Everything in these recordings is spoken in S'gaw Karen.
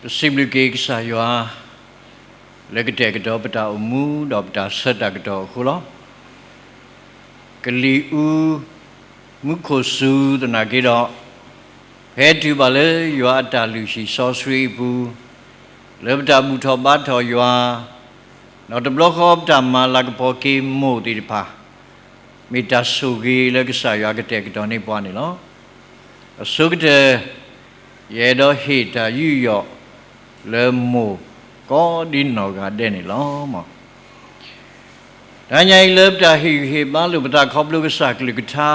ပစံးဘျုးက့ၤကစၢ်ယွၤ လၢကတဲာ်ကတီၤပတၢ်အိၣ်မူဒီးပတၢ်ဆၢတၢ်ကတီၢ်အဃိလီၤ. ကလံၤအူ မူခိၣ်စူၤသနာ်က့ဒီး, ဖဲတုၤဘၣ်လၢယွၤအတၢ်လုၢ်ဟံၣ်စီဆှံအပူၤ, လၢပတၢ်ဘူၣ်ထီၣ်ဘါထီၣ်ယွၤ, ဒီးတဘျီဃီပတၢ်မၤလၤကပီၤက့ၤမိၢ်သ့ၣ်တဖၣ် မ့ၢ်တၢ်ဆိၣ်ဂ့ၤလၢကစၢ်ယွၤကတဲာ်ကတီၤန့ၢ်ပှၤန့ၣ်လီၤ. အဆိကတၢၢ် ယအဲၣ်ဒိးဟ့ၣ်တၢ်ယူးယီၣ်လၢမိၢ်ကိးဒံနီၢ်ဂၤဒဲးန့ၣ်လီၤ. တနံၤအံၤလၢပတၢ်ဟ့ၣ်ဂံၢ်ဟ့ၣ်ဘါလိာ်ပသးခီဖျိကစၢ်ကလုၢ်ကထါ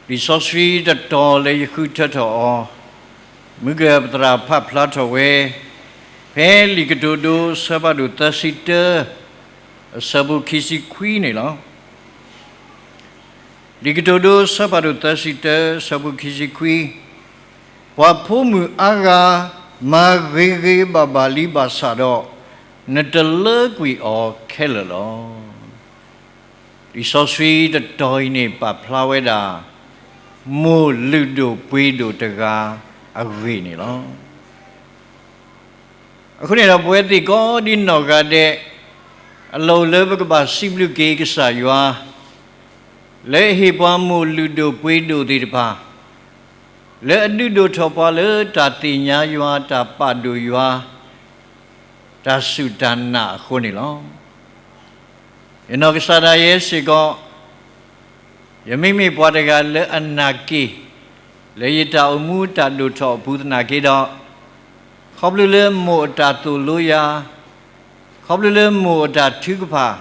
လံာ်စီဆှံတတီၤလၢယဃုထၢထီၣ်အီၤ, မုၢ်ကပသရၣ်ဖးဖျါထီၣ်ဝဲ ဖဲလံာ်ကတိၤဒိအဆၢဖးဒိၣ်သၢဆံတၢ အဆၢဖိခံဆံခွံန့ၣ်လီၤ. လံာ်ကတိၤဒိအဆၢဖးဒိၣ်သၢဆံတၢ အဆၢဖိခံဆံခွံ, ပှၤဖိမုၣ်အါဂၤ မၤဂ့ၤဂ့ၤဘၣ်ဘၣ်လံဘၣ်ဆၣ်ဒီး, နတလၢကွံာ်အီၤခဲလၢာ်လီၤ. လံာ်စီဆှံတတီၤအံၤန့ၣ် ပာ်ဖျါဝဲဒၣ် မိၢ်လုၢ်ဒိၣ်ပှ့ၤဒိၣ်တဂၤအဂ့ၢ်န့ၣ်လီၤ. အဃိန့ၣ်ဒီး ပဝဲသ့ၣ်ကိးဒံနီၢ်ဂၤဒဲး အလီၢ်အိၣ်လၢပကဘၣ်စံးဘျုးက့ၤကစၢ်ယွၤ လၢအဟ့ၣ်ပှၤမိၢ်လုၢ်ဒိၣ်ပှ့ၤဒိၣ်သ့ၣ်တဖၣ်, လၢအဒုးဒိၣ်ထီၣ်ပှၤလၢတၢ်သ့ၣ်ညါယွၤ, တၢ်ပာ်ဒိၣ်ယွၤ, တၢ်စူၢ်တၢ်နာ်အဃိန့ၣ်လီၤ. ယနီၢ်ကစၢ်ဒၣ်ယဲစ့ၢ်ကီး, ယမ့မ့ၢ်ပှၤတဂၤလၢအနာ်က့ၤ လၢယတၢ်အိၣ်မူတၢ်ဒိၣ်ထီၣ်အပူၤသနာ်က့ဒီး, ခီဖျိလၢမိၢ်အတၢ်သိၣ်လိယၤ, ခီဖျိလၢမိၢ်အတၢ်ထုကဖၣ်,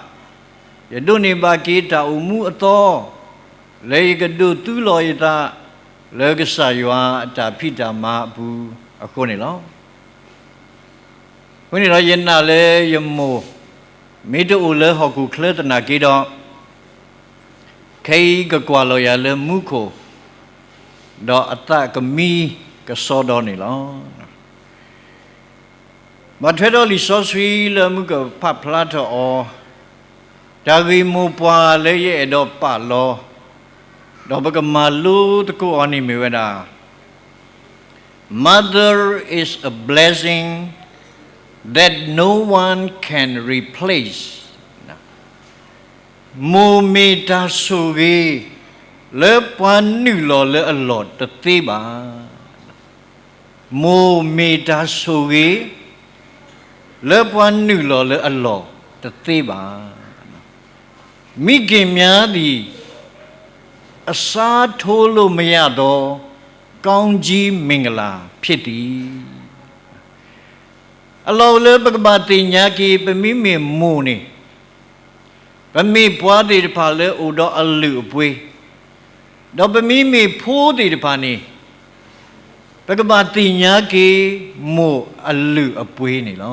ယဒိးန့ၢ်ဘၣ်က့ၤတၢ်အိၣ်မူအသီ, လၢယကဒိးသူလီၤယသး လၢကစၢ်ယွၤအတၢ်ဖံးတၢ်မၤအပူၤအဃိန့ၣ်လီၤ. အဃိန့ၣ်ဒီးယနာ်လၢယမိၢ် မ့ၢ်တအိၣ်လၢဟီၣ်ခိၣ်ချၢသနာ်က့ဒီး, ခဲအံၤကကွၢ်လီၤယၤလၢမူခိၣ်, ဒီးအသးကမံကစီဒီန့ၣ်လီၤ. ဘၣ်ထွဲဒီးလံာ်စီဆှံလၢမုၢ်ကဖးဖျါထီၣ်အီၤ, တၢ်ဂ့ၢ်မိၢ်ပှၢ်လၢယအဲၣ်ဒိးပာ်လီၤ, ဒီးပကမၤလိသကိးအီၤန့ၣ်မ့ၢ်ဝဲဒၣ် Mother is a blessing that no one can replace. မိၢ်မ့ၢ်တၢ်ဆိၣ်ဂ့ၤ လၢပှၤနုာ်လီၤလၢအလီၢ်တသ့ဘၣ်. မိၢ်မ့ၢ်တၢ်ဆိၣ်ဂ့ၤ လၢပှၤနုာ်လီၤလၢအလီၢ်တသ့ဘၣ်. မိခင်များသည် အစားထိုးလို့မရသော ကောင်းကြီးမင်္ဂလာဖြစ်သည်. အလီၢ်အိၣ်လၢပကဘၣ်သ့ၣ်ညါက့ၤ ပမ့မ့ၢ်မိၢ်န့ၣ်, ပမ့ၢ်ပှၤသ့ၣ်တဖၣ်လၢအိၣ်ဒီးအလုၢ်အပှ့ၤ, ဒီးပမ့မ့ၢ်ဖိသ့ၣ်တဖၣ်န့ၣ်, ပကဘၣ်သ့ၣ်ညါက့ၤ မိၢ်အလုၢ်အပှ့ၤန့ၣ်လီၤ.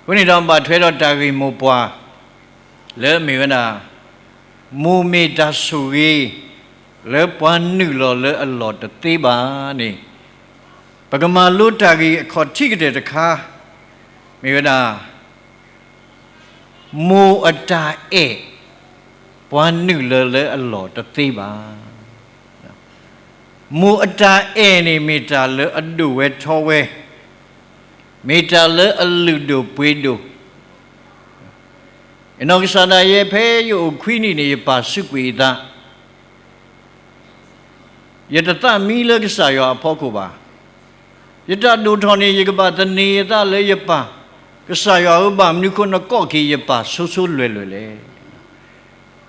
အဃိန့ၣ်ဒီးဘၣ်ထွဲဒီးတၢ်ဂ့ၢ်မိၢ်ပှၢ် လၢအမ့ၢ်ဝဲဒၣ် မိၢ်မ့ၢ်တၢ်ဆိၣ်ဂ့ၤ လၢပှၤနုာ်လီၤလၢအလီၢ်တသ့ဘၣ်န့ၣ်, ပကမၤလိတၢ်ဂ့ၢ်အခီၣ်ထံးကတၢၢ်တခါ, မ့ၢ်ဝဲဒၣ် မိၢ်အတၢ်အဲၣ် ပှၤနုာ်လီၤလၢအလီၢ်တသ့ဘၣ်. မိၢ်အတၢ်အဲၣ်န့ၣ် မ့ၢ်တၢ်လၢအဒိၣ်ဝဲထီဝဲ, မ့ၢ်တၢ်လၢအလုၢ်ဒိၣ်ပှ့ၤဒိၣ်. ယနီၢ်ကစၢ်ဒၣ်ယဲ ဖဲယအိၣ်ခွံနံၣ်န့ၣ် ယပၢ်စူးကွံာ်ယသး, ယတသးမံလၢကစၢ်ယွၤအဖီခိၣ်ဘၣ်. ယတၢ်ဒိၣ်ထီၣ်န့ၣ် ယကဘၣ်သန့ၤယသးလၢယပၢ်, ကစၢ်ယွၤဧၢ, ဘၣ်မနုၤအဃိနကိးက့ၤယပၢ်ဆိဆိလွဲၢ်လွဲၢ်လဲၣ်.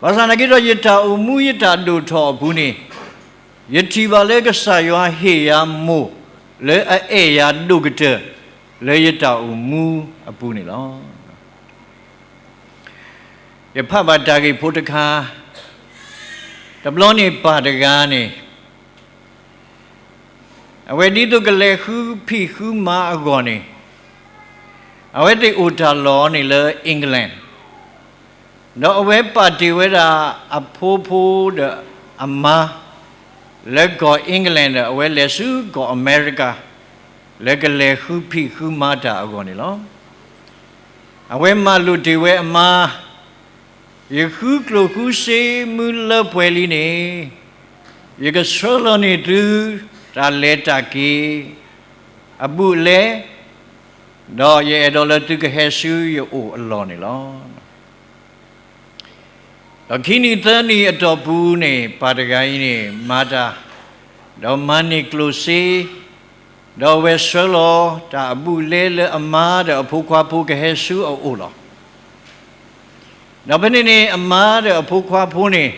ဘၣ်ဆၣ်သနာ်က့ဒီး ယတၢ်အိၣ်မူယတၢ်ဒိၣ်ထီၣ်အပူၤန့ၣ်, ယထံၣ်ဘၣ်လၢကစၢ်ယွၤဟ့ၣ်ယၤမိၢ် လၢအအဲၣ်ယၤဒိၣ်ကတၢၢ် လၢယတၢ်အိၣ်မူအပူၤန့ၣ်လီၤ. ယဖးဘၣ်တၢ်ဂ့ၢ်ဖိတခါ, တဘျီန့ၣ်ပၢ်တဂၤန့ၣ် အဝဲဒ်သိးကလဲၤဃုဖံးဃုမၤအဂီၢ်န့ၣ်, အဝဲသ့ၣ်အိၣ်တၢ်လီၢ်န့ၣ်လၢ England, ဒီးအဝဲပာ်တ့ၢ်ဝဲဒၣ်အဖိဖိဒီးအမါ လၢကီၢ် England ဒီး အဝဲလဲၤဆူကီၢ် America လၢကလဲၤဃုဖံးဃုမၤတၢ်အဂီၢ်န့ၣ်လီၤ. အဝဲမၤလိာ်တ့ၢ်ဝဲအမါ, ယဃုကျိၣ်ဃုစ့မုၢ်လၢပှဲၤလံန့ၣ်, ယကဆှၢလီၤန့ၢ်သုတၢ် တၢ်လဲၤတၢ်က့ၤ အဘူးအလဲ, ဒီးယအဲၣ်ဒိးလၢသုကဟဲဆူယအိၣ်အလီၢ်န့ၣ်လီၤ. ဒီးခံနံၣ်သၢနံၣ်အတီၢ်ပူၤန့ၣ် ပၢ်တဂၤအံၤန့ၣ် မၤတၢ်, ဒီးမၤန့ၢ်ကျိၣ်စ့, ဒီးအဝဲဆှၢလီၤတၢ်အဘူးအလဲလၢအမါဒီးအဖိခွါဖိကဟဲဆူအအိၣ်လီၤ. ဒီးဖဲန့ၣ်န့ၣ် အမါဒီးအဖိခွါဖိန့ၣ်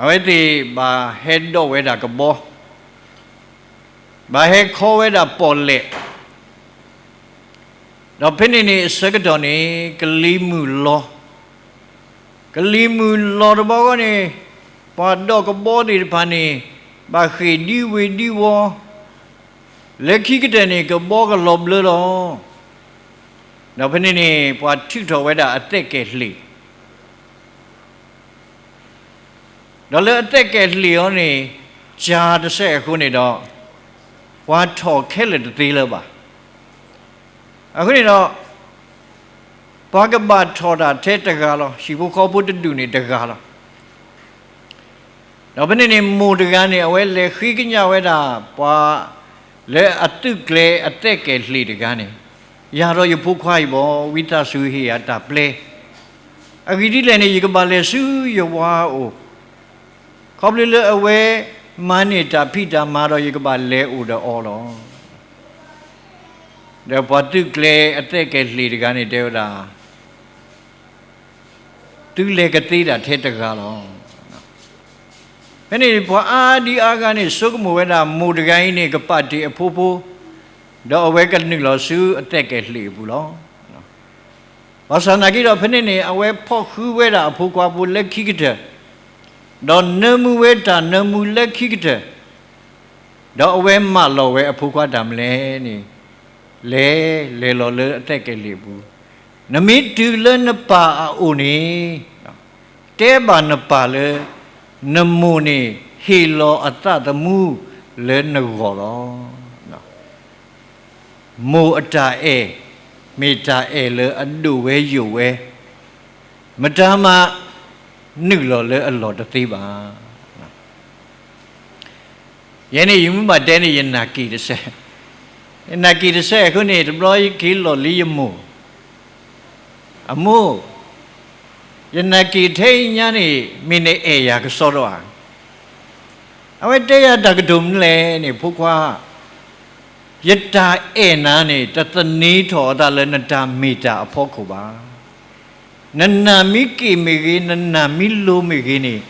အဝဲသ့ၣ်ဘၣ်ဟဲဒိးဝဲဒၣ်ကဘီ ဘၣ်ဟဲခီဝဲဒၣ်ပီၣ်လဲၣ်, ဒီးဖဲန့ၣ်န့ၣ်အဆၢကတီၢ်န့ၣ် ကလံၤမုၢ်လီၤ, ကလံၤမုၢ်လီၤတဘျီဃီန့ၣ် ပှၤဒိးကဘီသ့ၣ်တဖၣ်န့ၣ် ဘၣ်ဃ့ၢ်ဒံဝ့ၢ်ဒံဝီၤ, လၢခံကတၢၢ်န့ၣ် ကဘီကလီၤဘျၢလီၤ. ဒီးဖဲန့ၣ်န့ၣ် ပှၤထုးထီၣ်ဝဲဒၣ်အသက်ကယ်လှေ ဒီးလၢအသက်ကယ်လှေအီၤန့ၣ် ကၢ်တစဲးအဃိန့ၣ်ဒီး ပှၤထီၣ်ခဲလၢာ်တသ့လၢၤဘၣ်. အဃိန့ၣ်ဒီး ပှၤကဘၣ်ထီၣ်တၢ်ထဲတဂၤလီၤ. ဟံၣ်ဖိဃီဖိတဒူၣ်န့ၣ်တဂၤလီၤ. ဒီးဖဲန့ၣ်န့ၣ် မိၢ်တဂၤန့ၣ် အဝဲလဲၤဃ့ကညးဝဲဒၣ် ပှၤလၢအသုးကျဲၤအသက်ကယ်လှေတဂၤန့ၣ်, ယၤဒီးယဖိခွါအံၤဘၣ် ဝံသးစူၤဟ့ၣ်ယၤတၢ်ပျဲ, အဂ့ၢ်ဒ်လဲၣ်န့ၣ် ယကဘၣ်လဲၤဆူယဝၤအအိၣ်, ခီဖျိလၢအဝဲမၤန့ၢ်တၢ်ဖံးတၢ်မၤဒီး ယကဘၣ်လဲၤအိၣ်ဒီးအီၤလီၤ. ဒီးပှၤသုးကျဲၤအသက်ကယ်လှေတဂၤန့ၣ် တဲဝဲဒၣ် သုလဲၤကသ့တၢ်ထဲတဂၤလီၤ. ဖဲန့ၣ်ပှၤအါဒံအါဂၤန့ၣ် ဆိကမိၣ်ဝဲဒၣ် မိၢ်တဂၤအံၤန့ၣ် ကပာ်တ့ၢ်အဖိဖိ, ဒီးအဝဲကနုာ်လီၤဆူအသက်ကယ်လှေအပူၤလီၤ. ဘၣ်ဆၣ်နာ်က့ဒီး ဖဲန့ၣ်န့ၣ် အဝဲဖီၣ်ဃုဝဲဒၣ်အဖိခွါဖိလၢခံကတၢၢ်, ဒီးနၢမူဝဲတၢ်နၢမူလၢခံကတၢၢ်, ဒီးအဝဲမၢလီၤဝဲအဖိခွါတၢ်မနုၤလဲၣ်န့ၣ်, လဲၤ, လဲၤလီၤလၢအသက်ကယ်လှေအပူၤ, နမ့ၢ်တုၤလၢနပၢ်အအိၣ်န့ၣ်, တဲဘၣ်နပၢ်လၢ နမိၢ်န့ၣ်ဟ့ၣ်လီၤအသးသမူလၢနဂီၢ်လီၤ. မိၢ်အတၢ်အဲၣ် မ့ၢ်တၢ်အဲၣ်လၢအဒိၣ်ဝဲယိာ်ဝဲ, မတၤမးနုာ်လီၤလၢအလီၢ်တသ့ဘၣ်. ယဲန့ၣ်ယမ့ၢ်ဘၣ်တဲန့ၣ် ယနာ်က့ၤတစဲး, ယနာ်က့ၤတစဲးအဃိန့ၣ် တဘျီယက့ၤလီၢ်လံယမိၢ်, အမိၢ်, ယနာ်က့ၤထဲအံၤညါန့ၣ် မ့ၢ်နအဲၣ်ယၤကစီဒီဧါ. အဝဲတဲယၤတၢ်ကတိၤမနုၤလဲၣ်န့ၣ် ဖိခွါ, ယတၢ်အဲၣ်နၤန့ၣ် တသန့ၤထီၣ်အသးလၢနတၢ်မ့ၢ်တၢ်အဖီခိၣ်ဘၣ်. နနာ်မ့ၢ်က့ၣ်မ့ၢ်ဂ့ၤ, နနာ်မ့ၢ်လိၤမ့ၢ်ဂ့ၤန့ၣ်,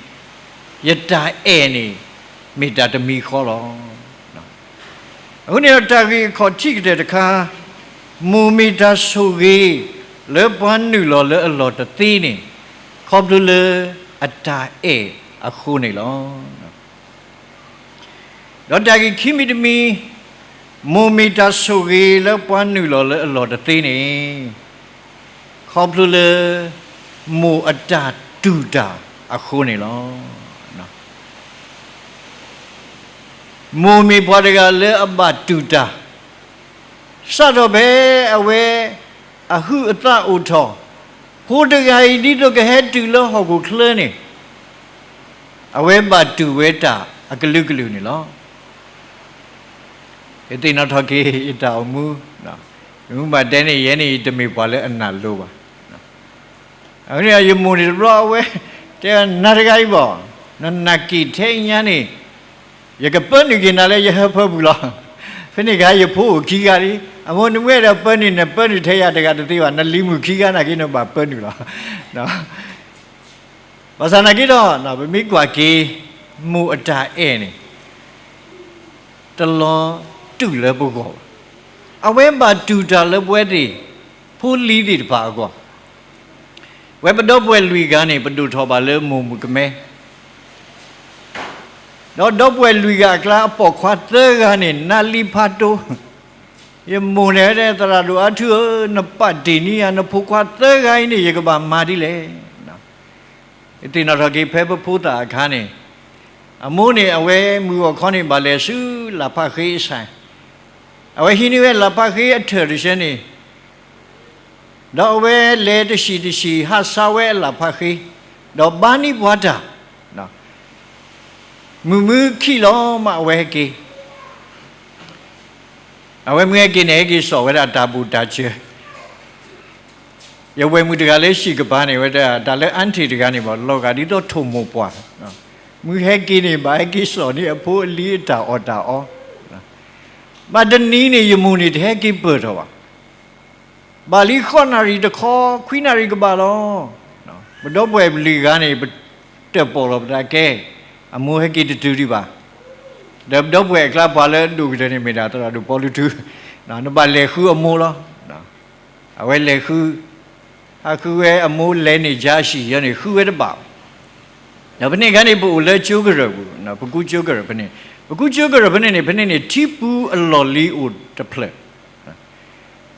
ယတၢ်အဲၣ်န့ၣ် မ့ၢ်တၢ်တမံၤဃီလီၤ. အဃိန့ၣ်ဒီးတၢ်ဂ့ၢ်အခီၣ်ထံးကတၢၢ်တခါ, မိၢ်မ့ၢ်တၢ်ဆိၣ်ဂ့ၤလၢပှၤနုာ်လီၤလၢအလီၢ်တသ့န့ၣ်, ခီဖျိလၢအတၢ်အဲၣ်အဃိန့ၣ်လီၤ. ဒီးတၢ်ဂ့ၢ်ခံမံၤတမံၤ, မိၢ်မ့ၢ်တၢ်ဆိၣ်ဂ့ၤလၢပှၤနုာ်လီၤလၢအလီၢ်တသ့န့ၣ်, ခီဖျိလၢမိၢ်အတၢ်တူၢ်တၢ်အဃိန့ၣ်လီၤ. မိၢ်မ့ၢ်ပှၤတဂၤလၢအဘၣ်တူၢ်တၢ်, စးထီၣ်ဖဲအဝဲအဟုးအသးအိၣ်ထီၣ်, ဖိတဂၤအံၤဒ်သိးကဟဲတုၤလၢဟီၣ်ခိၣ်ချၢန့ၣ်, အဝဲဘၣ်တူၢ်ဝဲတၢ်အကလုာ်ကလုာ်န့ၣ်လီၤ. ယသ့ၣ်နီၣ်ထီၣ်က့ၤယတၢ်အိၣ်မူ, မ့ၢ်ဘၣ်တဲန့ၣ် ယဲန့ၣ်ယတမ့ၢ်ပှၤလၢအနာ်လိၤဘၣ်. အဃိန့ၣ် ယမိၢ်န့ၣ်တဘျီအဝဲတဲ နၤတဂၤအံၤဘၣ်, နနာ်က့ၤထဲအံၤညါန့ၣ် ယကပၢနုာ်က့ၤနၤလၢယဟၢဖၢပူၤလီၤ. ဖဲန့ၣ်အခါ ယဖိအိၣ်ခံဂၤလံ, အမိၢ်နမ့ၢ်အဲၣ်ဒိးပၢနုာ် နပၢနုာ်ထဲယၤတဂၤတသ့ဘၣ်, နလံၤမုၣ်ခံဂၤနာ်က့ နဘၣ်ပၢနုာ်လီၤ. ဘၣ်ဆၣ်နာ်က့ဒီး ပမ့ၢ်ကွၢ်က့ၤ မိၢ်အတၢ်အဲၣ်န့ၣ် တလီၤတူာ်လၢပဂီၢ်ဘၣ်. အဝဲဘၣ်တူၢ်တၢ်လၢပဝဲသ့ၣ် ဖိလံၤသ့ၣ်တဖၣ်အဂီၢ်, ဝဲပဒီပုၢ်ဝဲၢ်လွံၢ်ဂၤန့ၣ် ပဒိၣ်ထီၣ်ဘၣ်လၢမိၢ်မုၣ်ကမဲ, ဒီးဒီပုၢ်ဝဲၢ်လွံၢ်ဂၤအကျါ အပိာ်ခွါသၢဂၤန့ၣ် နါလံဖးတိ, ယမိၢ်န့ၣ် သရၣ်ဒိၣ်အါထူဧၢ, နပာ်တ့ၢ်န့ၢ်ယၤ နဖိခွါသၢဂၤအံၤန့ၣ် ယကဘၣ်မၤဒ်လဲၣ်. ယသ့ၣ်နီၣ်ထီၣ်က့ၤဖဲပဖိသၣ်အခါန့ၣ်, အမိၢ်န့ၣ် အဝဲမုၢ်ဂီၢ်ခီန့ၣ် ဘၣ်လဲၤဆူလၣ်ဖးဃ့အဆၣ်, အဝဲဟံးန့ၢ်ဝဲလၣ်ဖးဃ့အထၢၣ်တဆၢန့ၣ်, ဒီးအဝဲလဲၤတဆံးတဆံး ဟးဆါဝဲအလၣ်ဖးဃ့, ဒီးဘါန့ၢ်ပှၤတၢ်, မုၢ်မုၢ်ခံလီၤမး အဝဲဟဲက့ၤ, အဝဲမုၢ်ဟဲက့ၤန့ၣ် ဟဲက့ၤစိာ်ဝဲဒၣ်တၢ်ဘူၣ်တၢ်စၢၤ, ယဝဲၢ်မုၣ်တဂၤလၢဟံၣ်ကပၤန့ၣ် ဝဲဒၣ်တၢ်လၢ aunty တဂၤန့ၣ်ဘၣ် လီၤဂာ်ဒ်သိးထိၣ်မိၢ်ပှၢ်, မုၢ်ဟဲက့ၤန့ၣ် ဘၣ်ဟဲက့ၤစိာ်န့ၢ်အဖိအလံၤအတၢ်အီၣ်တၢ်အီ, ဘၣ်တနံၤန့ၣ် ယမိၢ်န့ၣ်တဟဲက့ၤပၢၢ်ထီၣ်ဘၣ် ဘၣ်လံဃိးနၣ်ရံၣ်တခီ ခွံနၣ်ရံၣ်ကဘၣ်လီၤ. ပဒီပုၢ်ဝဲၢ်လွံၢ်ဂၤန့ၣ် ပတၢၣ်ပီၣ်လီၤပသးကဲ, အမိၢ်ဟဲက့ၤတတုၤဒံးဘၣ်. ဒီးပဒီပုၢ်ဝဲၢ်အကျါပှၤလၢအဒိၣ်ကတၢၢ်န့ၣ် မ့ၢ်ဒၣ်သရၣ်ဒိၣ်ပီလူးထူ, နဘၣ်လဲၤဃုအမိၢ်လီၤ. အဝဲလဲၤဃု, ဟးဃုဝဲအမိၢ်လဲၤန့ၣ် ကၠါအဆံၣ်ယဲန့ၣ် ဃုဝဲတဘၣ်. ဒီးဖဲန့ၣ်အခါန့ၣ် ပအိၣ်လၢကၠိကရၢၢ်ပူၤ, ပကူကၠိကရၢၢ်ဖဲန့ၣ်, ပကူကၠိကရၢၢ်ဖဲန့ၣ်န့ၣ် ဖဲန့ၣ်န့ၣ် ထံပူၤအလီၢ်လံၤအိၣ်တဖျၢၣ်.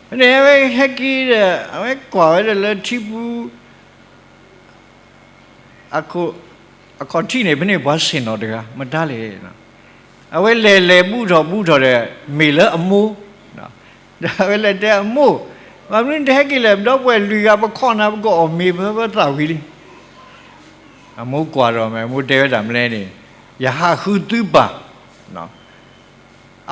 ဖဲန့ၣ်အဝဲဟဲက့ၤဒီး အဝဲကွၢ်ဝဲဒၣ်လၢထံပူၤ အခီၣ်ထံးန့ၣ် ဖဲန့ၣ်ပှၤဆ့ၣ်နီၤတဂၤ မတၤလဲၣ်. အဝဲလဲၤလဲၤဘူးထီၣ်ဘူးထီၣ်ဒီး မ့ၢ်လၢအမိၢ်, ဒီးအဝဲလဲၤတဲအမိၢ်, ဘၣ်မနုၤတဟဲက့ၤလဲၣ်, ပဒီပုၢ်ဝဲၢ်လွံၢ်ဂၤ ပခီၣ်နၤ ပကအီၣ်မ့ၤ ပသးဝံၤလံ. အမိၢ်ကွၢ်ဒီးမ့ၢ် အမိၢ်တဲဝဲဒၣ်မနုၤလဲၣ်န့ၣ်, ယဟးဃုသုပၢ်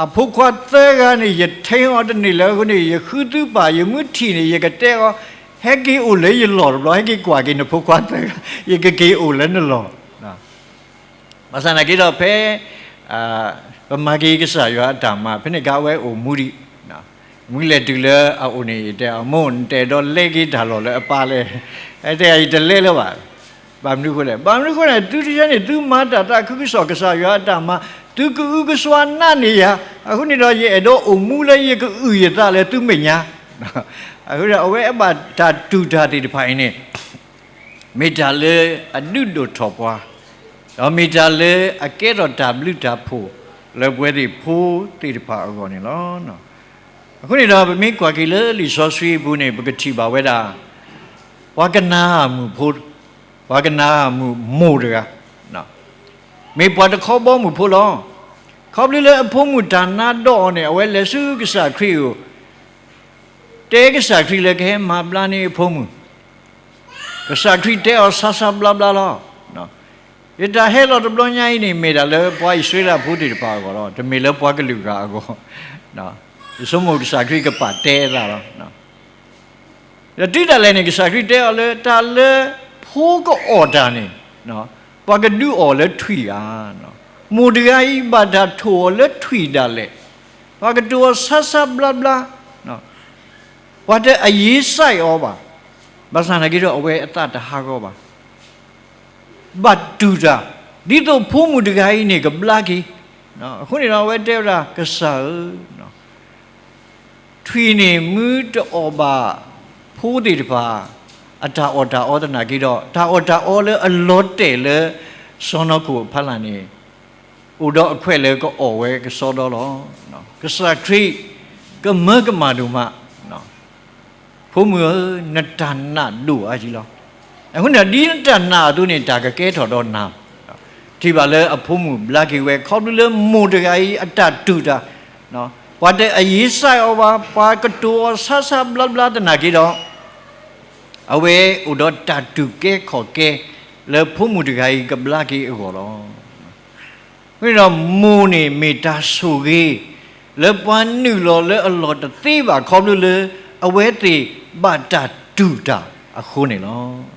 အဖိခွါသၢဂၤန့ၣ် ယထ့အီၤတန့ၢ်လၢအဃိန့ၣ် ယဃုသုပၢ်, ယမုၢ်ထံၣ်န့ၣ် ယကတဲအီၤ, ဟဲက့ၤအိၣ်လၢယလီၢ်တဘျီ, ဟဲက့ၤကွၢ်က့ၤနဖိခွါသၢဂၤ, ယကက့ၤအိၣ်လၢနလီၢ်. ဘၣ်ဆၣ်သနာ်က့ဒီးဖဲ ပမၤက့ၤကစၢ်ယွၤအတၢ်မၤ ဖဲန့ၣ်ကါဝဲအိၣ်မူဒံး, မုၢ်လဲၤတုၤလၢအအိၣ်န့ၣ် ယတဲအီၤ, မိၢ် နတဲဒီးလဲက့ၤတၢ်လီၢ်လၢအပၢ်လဲၣ်. အတဲ ယတလဲလၢၤဘၣ်. ဘၣ်မနုၤအဃိလဲၣ်, ဘၣ်မနုၤအဃိန့ၣ် သုတဆၢန့ၣ် သုမၤတၢ်သးခုကစီၣ် ကစၢ်ယွၤအတၢ်မၤ, သုကအုကစွါနးန့ၢ်ယၤ, အဃိန့ၣ်ဒီး ယအဲၣ်ဒိးအိၣ်မူလၢယကအုၣ်ယသးလၢသုမဲာ်ညါ. အဃိန့ၣ် အဝဲအဘၣ်တၢ်တူၢ်တၢ်သ့ၣ်တဖၣ်အံၤန့ၣ် မ့ၢ်တၢ်လၢအဒုးဒိၣ်ထီၣ်ပှၤ, ဒီးမ့ၢ်တၢ်လၢအကဲထီၣ်တၢ်ဘျုးတၢ်ဖှိၣ်လၢပဝဲသ့ၣ်ဖိသ့ၣ်တဖၣ်အဂီၢ်န့ၣ်လီၤ. အဃိန့ၣ်ဒီး ပမ့ၢ်ကွၢ်က့ၤလၢလံာ်စီဆှံအပူၤန့ၣ် ပကထံၣ်ဘၣ်ဝဲဒၣ် ပှၤကနၤအၣ်မုၣ်ဖိ, ပှၤကနၤအၣ်မုၣ်မိၢ်တဂၤ, မ့ၢ်ပှၤတခီဘီမုၢ်ဖိလီၤ. ခီဖျိလၢအဖိမုၣ်တၢ်နါဒီးအီၤန့ၣ် အဝဲလဲၤဆူကစၢ်ခရံာ်အအိၣ် တဲကစၢ်ခရံာ်လၢကဟဲမၤဘျါန့ၢ်အဖိမုၣ်, ကစၢ်ခရံာ်တဲအီၤဆါဆါဘျါဘျါလီၤ. ယတၢ်ဟဲလီၤတဘျီညါအံၤန့ၣ် မ့ၢ်ဒၣ်လၢပှၤအံၣ်စရ့လးဖိသ့ၣ်တဖၣ်အဂီၢ်လီၤ. တမ့ၢ်လၢပှၤကလုာ်ဂၤအဂီၢ်, ယဆိကမိၣ်ကစၢ်ခရံာ်ကပာ်တဲအသးလီၤ. ဒီးတုၤဒၣ်လဲာ်န့ၣ် ကစၢ်ခရံာ်တဲအီၤလၢ တၢ်လၢဖိကအီၣ်တၢ်န့ၣ် ပှၤကဒုးအီၣ်လၢထွံၣ်ဧါ. မိၢ်တဂၤအံၤဘၣ်တၢ်ထိၣ်အီၤလၢထွံၣ်ဒၣ်လဲာ်, ပှၤကတိၤအီၤဆါဆါဘျါဘျါ, ပှၤတအယ့စဲးအီၤဘၣ်. ဘၣ်ဆၣ်သနာ်က့ဒီး အဝဲအသးတဟးဂီၤဘၣ်. ဘၣ်တူၢ်တၢ်, ဒ်သိးဖိမုၣ်တဂၤအံၤန့ၣ် ကဘျါက့ၤ. အဃိန့ၣ်ဒီး အဝဲတဲဝဲဒၣ် ကစၢ်ဧၢ, ထွံၣ်န့ၣ်မ့ၢ်တအီၣ်ဘၣ်ဖိသ့ၣ်တဖၣ် အတၢ်အီၣ်တၢ်အီသနာ်က့ဒီး တၢ်အီၣ်တၢ်အီလၢအလီၤတဲာ်လၢ စီၢ်နီၤခိၣ်အဖီလာ်န့ၣ် အိၣ်ဒီးအခွဲးလၢကအီၣ်ဝဲကစီဒီလီၤ. ကစၢ်ခရံာ်ကမၢကမၣ်ဒိၣ်မး, ဖိမုၣ်ဧၢ, နတၢ်နာ်ဒိၣ်အါကံလီၤ. အဃိန့ၣ် ဒ်နတၢ်နာ်အသိးန့ၣ် တၢ်ကကဲထီၣ်ဒီးနၤ. ထံၣ်ဘၣ်လၢအဖိမုၣ်ဘျါက့ၤဝဲ ခီဖျိလၢမိၢ်တဂၤအံၤအတၢ်တူၢ်တၢ်, ပှၤတအယ့စဲးအီၤဘၣ်, ပှၤကတိၤအီၤဆါဆါဘျါဘျါသနာ်က့ဒီး အဝဲအိၣ်ဒီးတၢ်တူၢ်ကဲခီၣ်ကဲ လၢဖိမုၣ်တဂၤအံၤကဘျါက့ၤအဂီၢ်လီၤ. အဃိန့ၣ်ဒီး မိၢ်န့ၣ်မ့ၢ်တၢ်ဆိၣ်ဂ့ၤ လၢပှၤနုာ်လီၤလၢအလီၢ်တသ့ဘၣ် ခီဖျိလၢ အဝဲသ့ၣ်ဘၣ်တၢ်တူၢ်တၢ်အဃိန့ၣ်လီၤ.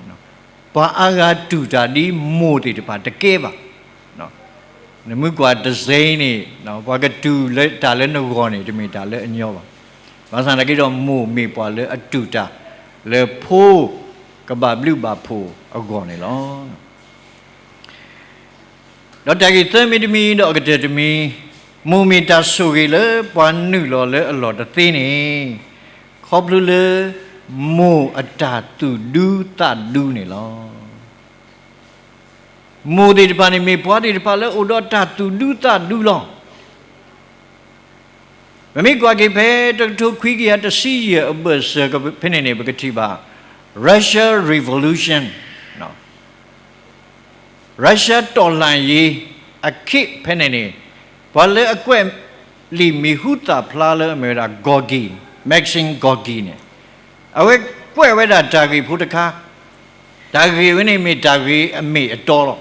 ပှၤအါဂၤတူၢ်တၢ်ဒ်မိၢ်သ့ၣ်တဖၣ်တကဲဘၣ်. နမ့ၢ်ကွၢ်တစ့န့ၣ် ပှၤကတူၢ်လၢတၢ်လၢနဂီၢ်န့ၣ် တမ့ၢ်တၢ်လၢအညီဘၣ်. ဘၣ်ဆၣ်သနာ်က့ဒီး မိၢ်မ့ၢ်ပှၤလၢအတူၢ်တၢ် လၢဖိကဘၣ်ဘျုးဘၣ်ဖှိၣ်အဂီၢ်န့ၣ်လီၤ. ဒီးတၢ်ဂ့ၢ်သၢမံၤတမံၤ ဒီးအကတၢၢ်တမံၤ, မိၢ်မ့ၢ်တၢ်ဆိၣ်ဂ့ၤလၢပှၤနုာ်လီၤလၢအလီၢ်တသ့န့ၣ်, ခီဖျိလၢ မိၢ်အတၢ်သူၣ်ဒူသးဒူန့ၣ်လီၤ. မိၢ်သ့ၣ်တဖၣ်န့ၣ် မ့ၢ်ပှၤသ့ၣ်တဖၣ်လၢအိၣ်ဒီးတၢ်သူၣ်ဒူသးဒူလီၤ. ပမ့ၢ်ကွၢ်က့ၤဖဲတကထိခွံကယၤတဆံယဲၢ်အဘၢၣ်စၢၤဖဲန့ၣ်န့ၣ် ပကထံၣ်ဘၣ် Russia Revolution, Russia တော်လှန်ရေး အခင်းဖဲန့ၣ်န့ၣ် ပှၤလၢအကွဲးလံာ်မံၤဟူသၣ်ဖျါလၢအမ့ၢ်ဝဲဒၣ် Gorky, Maxim Gorky န့ၣ် အဝဲကွဲးဝဲဒၣ်တၢ်ဂ့ၢ်ဖိတခါ, တၢ်ဂ့ၢ်ဝဲန့ၣ်မ့ၢ်တၢ်ဂ့ၢ်အမ့ၢ်အတီလီၤ.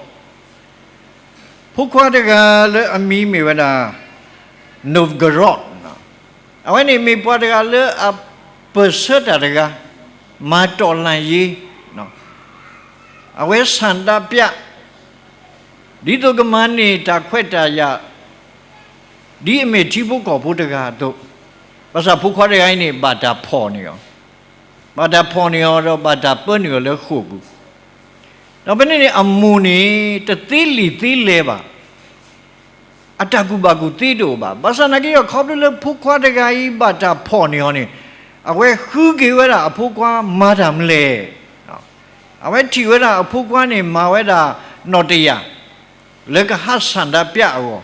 ဖိခွါတဂၤလၢအမံၤမ့ၢ်ဝဲဒၣ် Novgorod, အဝဲန့ၣ်မ့ၢ်ပှၤတဂၤလၢအပၢၢ်ဆၢတၢ်တဂၤ, မၤတီၣ်လၢ်ယ့ၤ, အဝဲဆန္ဒပြ, ဒ်သိးကမၤန့ၢ်တၢ်ခွဲးတၢ်ယာ် ဒ်အမ့ၢ်ထံဖိကီၢ်ဖိတဂၤအသိး, ဘၣ်ဆၣ်ဖိခွါတဂၤအံၤန့ၣ် ဘၣ်တၢ်ဖီၣ်န့ၢ်အီၤ, ဘၣ်တၢ်ဖီၣ်န့ၢ်အီၤဒီးဘၣ်တၢ်ပၢနုာ်အီၤလၢဃိာ်ပူၤ, ဒီးဖဲန့ၣ်န့ၣ် အမိၢ်န့ၣ် တသ့လံာ်သ့လဲၢ်ဘၣ်, အတၢ်ကူၣ်ဘၣ်ကူၣ်သ့တအိၣ်ဘၣ်. ဘၣ်ဆၣ်သနာ်က့ဒီး ခီဖျိလၢဖိခွါတဂၤအံၤဘၣ်တၢ်ဖီၣ်န့ၢ်အီၤန့ၣ်, အဝဲဃုက့ၤဝဲဒၣ်အဖိခွါမၤတၢ်မနုၤလဲၣ်. အဝဲထံၣ်ဝဲဒၣ်အဖိခွါန့ၣ် မၤဝဲဒၣ်နီၣ်တယာ် လၢကဟးဆန္ဒပြအဂီၢ်,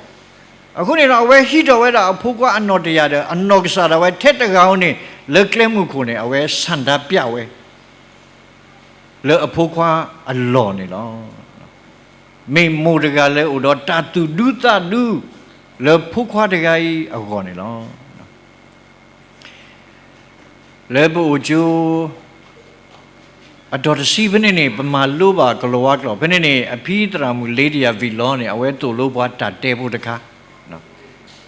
အဃိန့ၣ်ဒီး အဝဲဟံးထီၣ်ဝဲဒၣ်အဖိခွါအနီၣ်တယာ်ဒီး အနီၢ်ကစၢ်ဒၣ်ဝဲထဲတဂၤဧိၤန့ၣ် လၢကျဲမုၢ်ခိၣ်န့ၣ် အဝဲဆန္ဒပြဝဲ လၢအဖိခွါအလီၢ်န့ၣ်လီၤ. မ့ၢ်မိၢ်တဂၤလၢအိၣ်ဒီးတၢ်သူၣ်ဒူသးဒူ လၢဖိခွါတဂၤအံၤအဂီၢ်န့ၣ်လီၤ. လၢပအိၣ်ကၠိ အတီၢ်တဆံဖဲန့ၣ်န့ၣ် ပမၤလိဘၣ်ကလီၤဝါကျိာ်, ဖဲန့ၣ်န့ၣ် အဖံသရၣ်မုၣ် Lydia Villon န့ၣ် အဝဲသိၣ်လိပှၤတၢ်တဲဖိတခါ,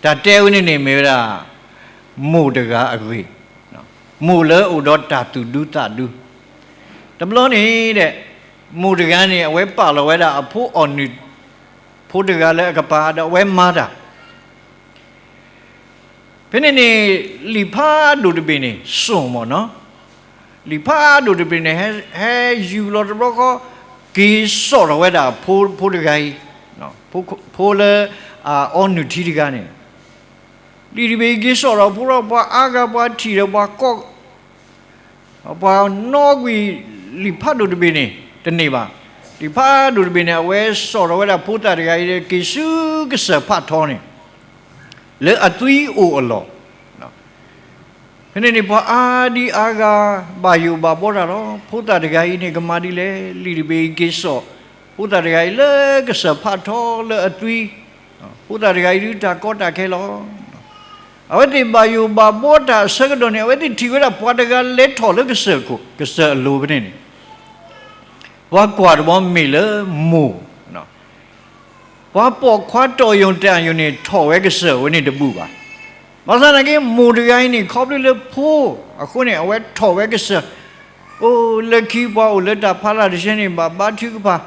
တၢ်တဲဝဲန့ၣ်န့ၣ် မ့ၢ်ဝဲဒၣ် မိၢ်တဂၤအဂ့ၢ်, မိၢ်လၢအိၣ်ဒီးတၢ်သူၣ်ဒူသးဒူ, တဘျီန့ၣ်ဒီး မိၢ်တဂၤန့ၣ် အဝဲပာ်လီၤဝဲဒၣ်အဖိအီၣ်နုၢ် ဖိတဂၤလၢအကပၤ ဒီးအဝဲမၤတၢ် ဖဲန့ၣ်န့ၣ် လံာ်ဖးဒိၣ်တဘ့ၣ်န့ၣ် စိာ်မ့ၢ်နီၤ, လံာ်ဖးဒိၣ်တဘ့ၣ်န့ၣ် ဟဲယူၤလီၤတဘျီဃီ, က့ၤစိာ်ထီၣ်ဝဲဒၣ်ဖိတဂၤအံၤ, ဖိလၢအအီနုၢ်ထံတဂၤန့ၣ်, လံာ်တဘ့ၣ်အံၤက့ၤစိာ်ထီၣ်ဖိဒီး ပှၤအါဂၤပှၤထံၣ်ဒီးပှၤကိး ပှၤနီၣ်ကွံာ်လံာ်ဖးဒိၣ်တဘ့ၣ်န့ၣ် တန့ၢ်ဘၣ်. လံာ်ဖးဒိၣ်တဘ့ၣ်န့ၣ် အဝဲစိာ်ထီၣ်ဝဲဒၣ်ဖိသၣ်တဂၤအံၤဒီး က့ၤဆူကစၢၢ်ဖးထီန့ၣ် လၢအသွံအိၣ်အလီၢ်. ဖဲန့ၣ်န့ၣ် ပှၤအါဒံအါဂၤ ဘၣ်ယိၣ်ဘၣ်ဘှီတၢ်လီၤ. ဖိသၣ်တဂၤအံၤန့ၣ် ကမၤဒ်လဲၣ်. လံာ်တဘ့ၣ်အံၤက့ၤစိာ် ဖိသၣ်တဂၤအံၤလၢကစၢၢ်ဖးထီလၢအသွံ, ဖိသၣ်တဂၤအံၤဒုးတၢ်ကီတၢ်ခဲလီၤ. အဝဲသ့ၣ်ဘၣ်ယိၣ်ဘၣ်ဘှီတၢ်အဆၢကတီၢ်န့ၣ် အဝဲသ့ၣ်ထံၣ်ဝဲဒၣ်ပှၤတဂၤလဲၤထီၣ်လၢကစၢၢ်ခိၣ် ကစၢၢ်အလိၤဖဲန့ၣ်န့ၣ်, ပှၤကွၢ်တဘျီမ့ၢ်လၢမိၢ်, ပှၤပိာ်ခွါတီၢ်ယိၣ်တၢ်ယိၣ်န့ၣ် ထီၣ်ဝဲကစၢၢ်ဝဲန့ၣ်တဘူၣ်ဘၣ်. ဘၣ်ဆၣ်သနာ်က့ မိၢ်တဂၤအံၤန့ၣ် ခီဖျိလၢဖိအဃိန့ၣ် အဝဲထီၣ်ဝဲကစၢၢ်, အိၣ်လၢခံပှၤအိၣ်လၢတၢ်ဖးလၢ်တဆဲန့ၣ် ဘၣ်ဘါထုကဖၣ်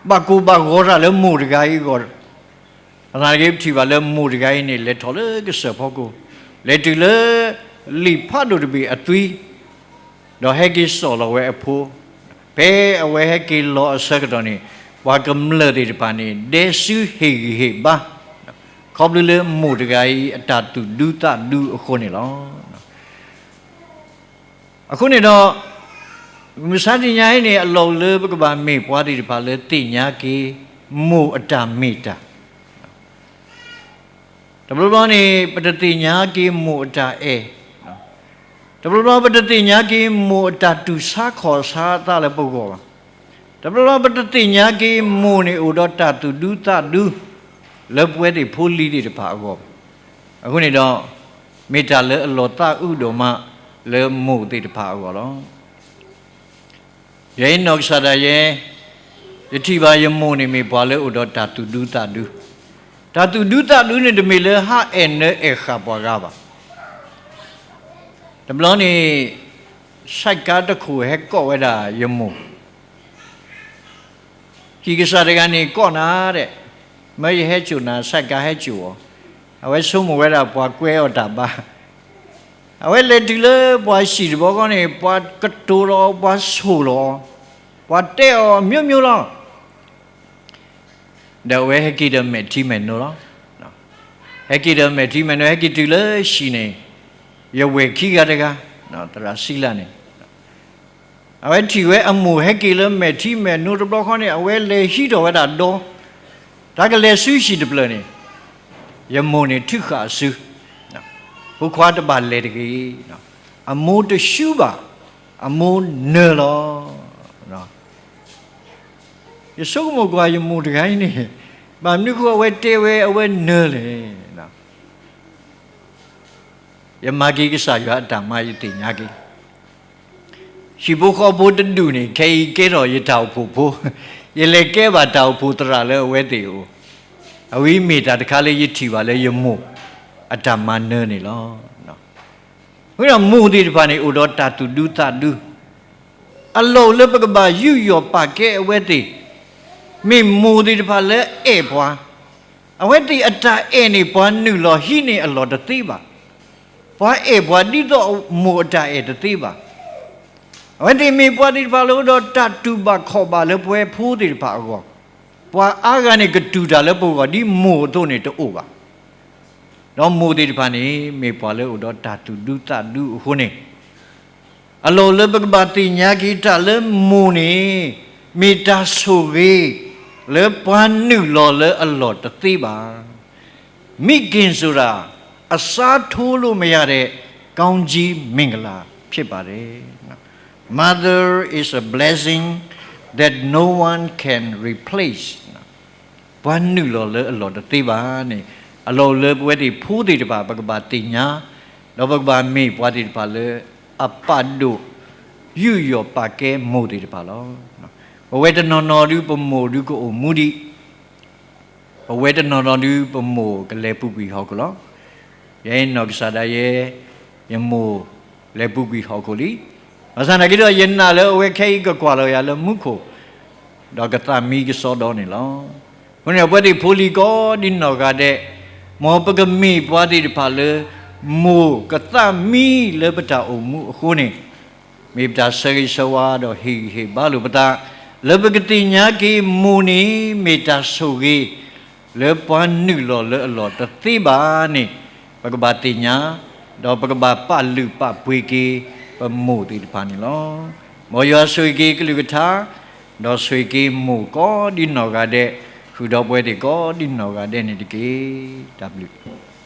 ဘၣ်ကိၢ်ဘၣ်ဂီၤတၢ်လၢမိၢ်တဂၤအံၤအဂီၢ်, သနာ်က့ပထံၣ်ဘၣ်လၢမိၢ်တဂၤအံၤန့ၣ် လဲၤထီၣ်လၢကစၢၢ်ဖီခိၣ်, လဲၤတုၤလၢလံာ်ဖးဒိၣ်တဘ့ၣ်အသွံ, ဒီးဟဲက့ၤစိာ်လီၤဝဲအဖိ, ဖဲအဝဲဟဲက့ၤလီၤအဆၢကတီၢ်န့ၣ် ပှၤကမျၢၢ်သ့ၣ်တဖၣ်န့ၣ် ဒဲစုဟ့ၣ်ဂံၢ်ဟ့ၣ်ဘါ, ခီဖျိလၢမိၢ်တဂၤအံၤအတၢ်သူၣ်ဒူသးဒူအဃိန့ၣ်လီၤ. အဃိန့ၣ်ဒီး မုၢ်ဆါတနံၤညါအံၤန့ၣ် အလီၢ်အိၣ်လၢပကဘၣ်မ့ၢ်ပှၤသ့ၣ်တဖၣ်လၢသ့ၣ်ညါက့ၤ မိၢ်အတၢ်မ့ၢ်တၢ်. တဘျီဘျီန့ၣ် ပတသ့ၣ်ညါက့ၤမိၢ်အတၢ်အဲၣ်, တဘျီဘျီပတသ့ၣ်ညါက့ၤ မိၢ်အတၢ်တူၢ်ဆါခီၣ်ဆါသးလၢပဂီၢ်ဘၣ်. တဘျီဘျီပတသ့ၣ်ညါက့ၤ မိၢ်န့ၣ်အိၣ်ဒီးတၢ်သူၣ်ဒူသးဒူ လၢပဝဲသ့ၣ်ဖိလံၤသ့ၣ်တဖၣ်အဂီၢ်ဘၣ်. အဃိန့ၣ်ဒီး မ့ၢ်တၢ်လၢအလီၤသးအုးဒိၣ်မး လၢမိၢ်သ့ၣ်တဖၣ်အဂီၢ်လီၤ. ယဲအံၤနီၢ်ကစၢ်ဒၣ်ယဲ, ယထံၣ်ဘၣ်ယမိၢ်န့ၣ် မ့ၢ်ပှၤလၢအိၣ်ဒီးတၢ်သူၣ်ဒူသးဒူ, တၢ်သူၣ်ဒူသးဒူန့ၣ် တမ့ၢ်လၢဟးအဲၣ်နၢအဲၣ်ဃာ်ပှၤဂၤဘၣ်. တဘျီန့ၣ် ဆိုက်ကားတခိၣ်ဟဲကိးဝဲဒၣ်ယမိၢ်, ဟံၣ်ကစၢ်တဂၤန့ၣ်ကိးနၤဒဲး, မၢယဟဲစိာ်နၤ ဆိုက်ကားဟဲစိာ်အီၤ, အဝဲဆိကမိၣ်ဝဲဒၣ်ပှၤကွဲအီၤတၢ်ဘါ, အဝဲလဲၤတုၤလၢပှၤဟံၣ်တဘျီဃီန့ၣ် ပှၤကတိၤလီၤအီၤ ပှၤဆိၣ်လီၤအီၤ, ပှၤတဲအီၤ မျိုးမျိုးလီၤ. ဒီးအဝဲဟဲက့ၤဒီးမဲာ်ထံမဲာ်နိလီၤ. ဟဲက့ၤဒီးမဲာ်ထံမဲာ်နိ ဟဲက့ၤတုၤလၢဟံၣ်န့ၣ်, ယဝဲၢ်ခံဂၤတဂၤ, သရၣ်စံလၢ်န့ၣ်, အဝဲထံၣ်ဝဲအမိၢ်ဟဲက့ၤလၢမဲာ်ထံမဲာ်နိတဘျီဃီန့ၣ် အဝဲလဲၤဟံးထီၣ်ဝဲဒၣ်ဒီ, တၢ်ကလဲၤဆူဟံၣ်တဖျၢၣ်န့ၣ်, ယမိၢ်န့ၣ်ထုးဃာ်အစု, ဖိခွါတဘၣ်လဲၤတဂ့ၤ, အမိၢ်တဆူဘၣ်, အမိၢ်နၢၤလီၤ. ယဆိကမိၣ်ကွၢ်ယမိၢ်တဂၤအံၤန့ၣ်, ဘၣ်မနုၤဃိအဝဲတဲဝဲအဝဲနၢၤလဲၣ်. ယမၤက့ၤကစၢ်ယွၤအတၢ်မၤ ယသ့ၣ်ညါက့ၤ, ဟံၣ်ဖိဃီဖိတဒူၣ်န့ၣ် ခဲအံၤကဲထီၣ်ယတၢ်အိၣ်ဖှိၣ်ဖိ, ယလဲၤကဲဘၣ်တၢ်အိၣ်ဖှိၣ်သရၣ်လၢအဝဲသ့ၣ်အအိၣ်, အဝဲမ့ၢ်တၢ်တခါလၢယထံၣ်ဘၣ်လၢယမိၢ် အတၢ်မၤနၢၤန့ၣ်လီၤ. အဃိဒီးမိၢ်သ့ၣ်တဖၣ်န့ၣ် အိၣ်ဒီးတၢ်သူၣ်ဒူသးဒူ, အလီၢ်အိၣ်လၢပကဘၣ်ယူးယီၣ်ပာ်ကဲအဝဲသ့ၣ်, မ့ၢ်မိၢ်သ့ၣ်တဖၣ်လၢအဲၣ်ပှၤ, အဝဲသ့ၣ်အတၢ်အဲၣ်န့ၣ် ပှၤနုာ်လီၤဟံးန့ၢ်အလီၢ်တသ့ဘၣ်. ပှၤအဲၣ်ပှၤဒ်သိးမိၢ်အတၢ်အဲၣ်တသ့ဘၣ်. အဝဲသ့ၣ်မ့ၢ်ပှၤသ့ၣ်တဖၣ်လၢအိၣ်ဒီးတၢ်တူၢ်ဘၣ်ခီၣ်ဘၣ်လၢပဝဲဖိသ့ၣ်တဖၣ်အဂီၢ်, ပှၤအါဂၤန့ၣ်ကတူၢ်တၢ်လၢပဂီၢ်ဒ်မိၢ်အသိးန့ၣ်တအိၣ်ဘၣ်. ဒီးမိၢ်သ့ၣ်တဖၣ်န့ၣ် မ့ၢ်ပှၤလၢအိၣ်ဒီးတၢ်သူၣ်ဒူသးဒူအဃိန့ၣ်, အလီၢ်အိၣ်လၢပကဘၣ်သ့ၣ်ညါက့ၤတၢ်လၢမိၢ်န့ၣ် မ့ၢ်တၢ်ဆိၣ်ဂ့ၤလၢပှၤနုာ်လီၤလၢအလီၢ်တသ့ဘၣ်. မိခင်ဆိုတာ အစားထိုးလို့မရတဲ့ ကောင်းကြီးမင်္ဂလာဖြစ်ပါတယ်. Mother is a blessing that no one can replace. ပှၤနုာ်လီၤလၢအလီၢ်တသ့ဘၣ်န့ၣ်, အလီၢ်အိၣ်လၢပဝဲသ့ၣ်ဖိသ့ၣ်တဖၣ် ပကဘၣ်သ့ၣ်ညါ, ဒီးပကဘၣ်မ့ၢ်ပှၤသ့ၣ်တဖၣ်လၢအပာ်ဒိၣ်ယူးယီၣ်ပာ်ကဲမိၢ်သ့ၣ်တဖၣ်လီၤ. ပဝဲတနီၤနီၤဒုးပမိၢ်ဒုးကအိၣ်မူဒံး, ပဝဲတနီၤနီၤဒုးပမိၢ်ကလဲၤပူၤကွံာ်ဟီၣ်ခိၣ်လီၤ. ယဲနီၢ်ကစၢ်ဒၣ်ယဲ, ယမိၢ်လဲၤပူၤကွံာ်ဟီၣ်ခိၣ်လံ. ဘၣ်ဆၣ်သနာ်က့ဒီး ယနာ်လၢအဝဲခဲအံၤကကွၢ်လီၤယၤလၢမူခိၣ်, ဒီးကသးမံကစီဒီန့ၣ်လီၤ. အဃိန့ၣ် ပဝဲသ့ၣ်ဖိလံၤကိးဒ်နီၢ်ဂၤဒဲး, မ်ပကမ့ၢ်ပှၤသ့ၣ်တဖၣ်လၢ မိၢ်ကသးမံလၢပတၢ်အိၣ်မူအဃိန့ၣ်, မ့ၢ်ပတၢ်ဆၢဂ့ၤဆၢဝါဒီးဟ့ၣ်ဂံၢ်ဟ့ၣ်ဘါလိာ်ပသး, လၢပကသ့ၣ်ညါက့ၤမိၢ်န့ၣ် မ့ၢ်တၢ်ဆိၣ်ဂ့ၤ လၢပှၤနုာ်လီၤလၢအလီၢ်တသ့ဘၣ်န့ၣ်, ပကဘၣ်သ့ၣ်ညါ, ဒီးပကဘၣ်ပာ်လုၢ်ပာ်ပှ့ၤက့ၤ ပမိၢ်သ့ၣ်တဖၣ်န့ၣ်လီၤ. မ်ယွၤဆိၣ်ဂ့ၤက့ၤကလုၢ်ကထါ, ဒီးဆိၣ်ဂ့ၤက့ၤမိၢ်ကိးဒ်နီၢ်ဂၤဒဲး, ဃုာ်ဒီးပဝဲသ့ၣ်ကိးဒ်နီၢ်ဂၤဒဲးန့ၣ်တက့ၢ်. တၢ်ဘျုး